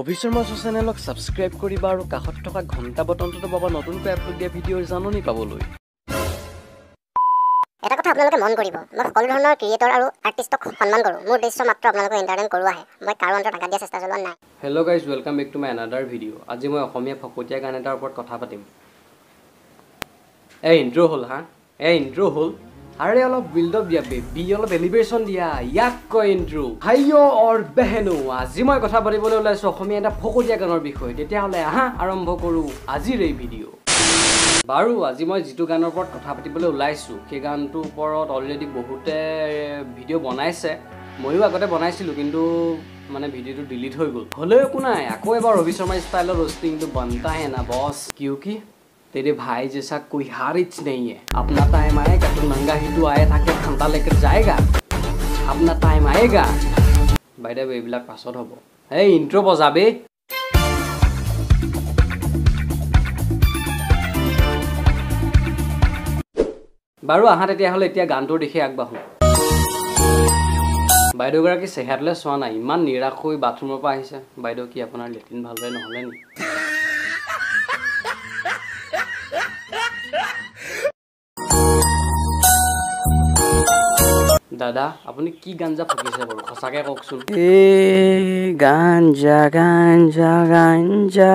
অভি Sharma চেনেলক subscribe কৰিবা আৰু কাষত থকা ঘণ্টা বটনটো দবাবা নতুনকৈ আপলোড দিয়া ভিডিঅ'ৰ জাননী পাবলৈ। এটা কথা আপোনালোকে মন কৰিব, মই সকলো ধৰণৰ ক্ৰিয়েটৰ আৰু আৰ্টিষ্টক সন্মান কৰোঁ। মোৰ উদ্দেশ্য মাত্ৰ আপোনালোকক এণ্টাৰটেইন কৰোৱাহে, মই কাৰো অন্তৰত আঘাত দিয়া চেষ্টা চলোৱা নাই। Hello guys, welcome back to my another video. আজি মই অসমীয়া ফকতীয়া গান এটাৰ ওপৰত কথা পাতিম। এই ইণ্ট্ৰ' হ'ল, হা, এই ইণ্ট্ৰ' হ'ল। আৰে অলপ বিল্ড আপ দিয়া বেবি, অলপ এলিভেশ্যন দিয়া, ইয়াক কয় ইণ্ট্ৰ'। ভাইঅ অৰ বেহেনো, আজি মই কথা পাতিবলৈ ওলাইছোঁ অসমীয়া এটা ফকতীয়া গানৰ বিষয়ে। তেতিয়াহ'লে আহা আৰম্ভ কৰোঁ আজিৰ এই ভিডিঅ'। বাৰু আজি মই যিটো গানৰ ওপৰত কথা পাতিবলৈ ওলাইছোঁ সেই গানটোৰ ওপৰত অলৰেডি বহুতে ভিডিঅ' বনাইছে, ময়ো আগতে বনাইছিলোঁ, কিন্তু মানে ভিডিঅ'টো ডিলিট হৈ গ'ল। হ'লেও একো নাই, আকৌ এবাৰ ৰবি শৰ্মা ষ্টাইলৰ ৰ'ষ্টিংটো বনতা হে না বছ, কিউকি तेरे भाई जैसा कोई हारिच नहीं है। अपना टाइम आएगा तो नंगा ही तो आया था कि ठंडा लेकर जाएगा, अपना टाइम आएगा। বাইদেউ এইবিলাক পাছত হ'ব, এই ইণ্ট্ৰ' বজাবি। বাৰু আহা তেতিয়াহ'লে এতিয়া গানটোৰ দিশে আগবাঢ়ো। বাইদেউগৰাকী চেহেৰাটোলৈ চোৱা নাই, ইমান নিৰাশ হৈ বাথৰুমৰ পৰা আহিছে। বাইদেউ কি আপোনাৰ লেট্ৰিন ভালদৰে নহ'লে নেকি? দাদা আপুনি কি গাঞ্জা ফুকিছে বাৰু, সঁচাকে কওকচোন। এই গাঞ্জা গাঞ্জা গাঞ্জা,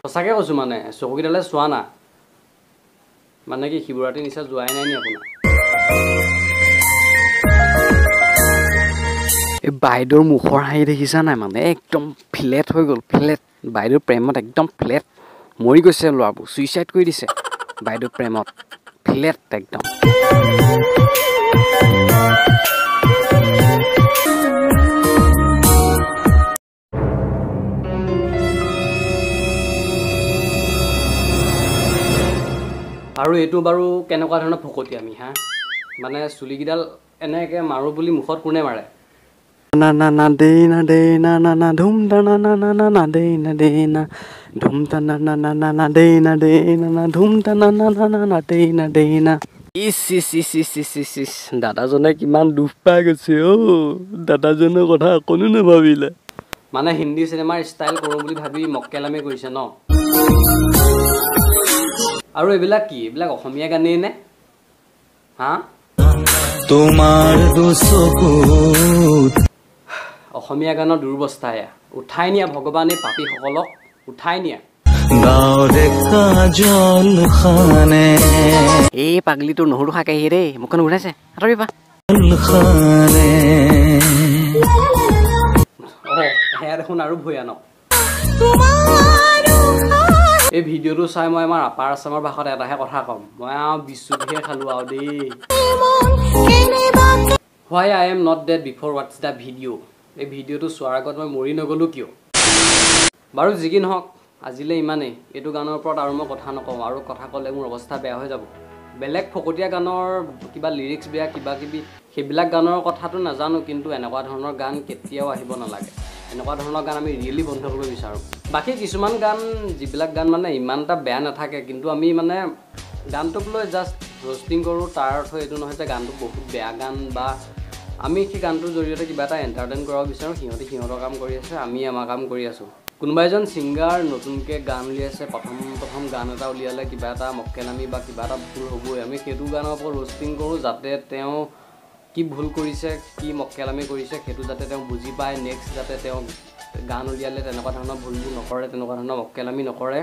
সঁচাকে কৈছোঁ, মানে চকুকেইটালৈ চোৱা না, মানে কি শিৱৰাত্ৰি নিচা যোৱাই নাই নি আপোনাৰ? এই বাইদেউৰ মুখৰ হাঁহি দেখিছা নাই, মানে একদম ফ্লেট হৈ গ'ল, ফ্লেট। বাইদেউৰ প্ৰেমত একদম ফ্লেট মৰি গৈছে ল'ৰাবোৰ, চুইচাইড কৰি দিছে বাইদেউৰ প্ৰেমত, ফ্লেট একদম। আৰু এইটো বাৰু কেনেকুৱা ধৰণৰ ফকতীয়া আমি, হা, মানে চুলিকেইডাল এনেকৈ মাৰোঁ বুলি মুখত কোনে মাৰে? না না না দে না দে না না না ধুম দা না না না না না দে না দে না ধুম দা না না না না না দে না দে না না ধুম দা না না না না না দে না দে না। ইচ ইচ ইচ ইচ ইচ ইচ ইচ, দাদাজনে কিমান দুখ পাই গৈছে অ', দাদাজনৰ কথা অকণো নাভাবিলে। মানে হিন্দী চিনেমাৰ ষ্টাইল কৰোঁ বুলি ভাবি মক্কেলামি কৰিছে ন। আৰু এইবিলাক কি, এইবিলাক অসমীয়া গানেই নে? হা, তোমাৰ দুচকুত অসমীয়া গানৰ দুৰ্বস্থা এয়া। উঠাই নিয়া ভগৱানে পাপীসকলক, উঠাই নিয়া। এই পাগলিটোৰ নহৰু শাক আহি দেই, মুখখন ঘূৰাইছে, আঁতৰিবা। অঁ, সেয়া দেখোন আৰু ভয়ানক। এই ভিডিঅ'টো চাই মই আমাৰ আপাৰ আছামৰ ভাষাত এটাহে কথা ক'ম, মই আৰু বিচুটিহে খালোঁ আৰু দেই। Why I am not dead before what's the video'? এই ভিডিঅ'টো চোৱাৰ আগত মই মৰি নগ'লোঁ কিয়? বাৰু যি কি নহওক, আজিলৈ ইমানেই। এইটো গানৰ ওপৰত আৰু মই কথা নকওঁ, আৰু কথা ক'লে মোৰ অৱস্থা বেয়া হৈ যাব। বেলেগ ফকতীয়া গানৰ কিবা লিৰিক্স বেয়া কিবা কিবি সেইবিলাক গানৰ কথাটো নাজানো, কিন্তু এনেকুৱা ধৰণৰ গান কেতিয়াও আহিব নালাগে। এনেকুৱা ধৰণৰ গান আমি ৰিয়েলি বন্ধ কৰিব বিচাৰোঁ। বাকী কিছুমান গান, যিবিলাক গান মানে ইমান এটা বেয়া নাথাকে, কিন্তু আমি মানে গানটোক লৈ জাষ্ট ৰ'ষ্টিং কৰোঁ, তাৰ অৰ্থ এইটো নহয় যে গানটো বহুত বেয়া গান বা আমি সেই গানটোৰ জৰিয়তে কিবা এটা এণ্টাৰটেইন কৰাব বিচাৰোঁ। সিহঁতে সিহঁতৰ কাম কৰি আছে, আমি আমাৰ কাম কৰি আছোঁ। কোনোবা এজন ছিংগাৰ নতুনকৈ গান উলিয়াইছে, প্ৰথম প্ৰথম গান এটা উলিয়ালে কিবা এটা মক্কেলামি বা কিবা এটা ভুল হ'বই, আমি সেইটো গানৰ ওপৰত ৰ'ষ্টিং কৰোঁ যাতে তেওঁ কি ভুল কৰিছে, কি মক্কেলামি কৰিছে সেইটো যাতে তেওঁ বুজি পায়, নেক্সট যাতে তেওঁ গান উলিয়ালে তেনেকুৱা ধৰণৰ ভুলবোৰ নকৰে, তেনেকুৱা ধৰণৰ মক্কেলামি নকৰে।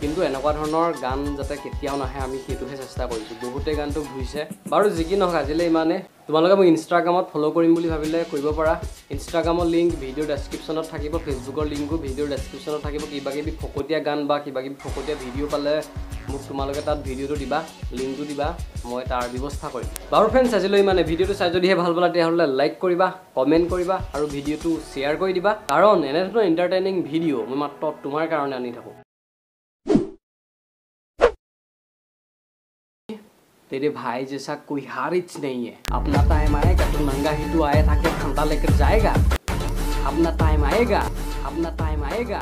কিন্তু এনেকুৱা ধৰণৰ গান যাতে কেতিয়াও নাহে আমি সেইটোহে চেষ্টা কৰিছোঁ। বহুতে গানটো ঘূৰিছে। বাৰু যি কি নহওক, আজিলৈ ইমানে। তোমালোকে মোক ইনষ্টাগ্ৰামত ফ'ল' কৰিম বুলি ভাবিলে কৰিব পাৰা। ইনষ্টাগ্ৰামৰ লিংক ভিডিঅ'ৰ ডেছক্ৰিপশ্যনত থাকিব, ফেচবুকৰ লিংকো ভিডিঅ'ৰ ডেছক্ৰিপশ্যনত থাকিব। কিবা কিবি ফকতীয়া গান বা কিবা কিবি ফকতীয়া ভিডিঅ' পালে মোক তোমালোকে তাত ভিডিঅ'টো দিবা, লিংকটো দিবা, মই তাৰ ব্যৱস্থা কৰিম। বাৰু ফ্ৰেণ্ডছ, আজিলৈ ইমানে। ভিডিঅ'টো চাই যদিহে ভাল পালা তেতিয়াহ'লে লাইক কৰিবা, কমেণ্ট কৰিবা আৰু ভিডিঅ'টো শ্বেয়াৰ কৰি দিবা, কাৰণ এনেধৰণৰ এণ্টাৰটেইনিং ভিডিঅ' মই মাত্ৰ তোমাৰ কাৰণে আনি থাকোঁ। तेरे भाई जैसा कोई हारिच नहीं है। अपना टाइम आएगा तो नंगा ही तो आया था कि ठंडा लेकर जाएगा। अपना टाइम आएगा, अपना टाइम आएगा।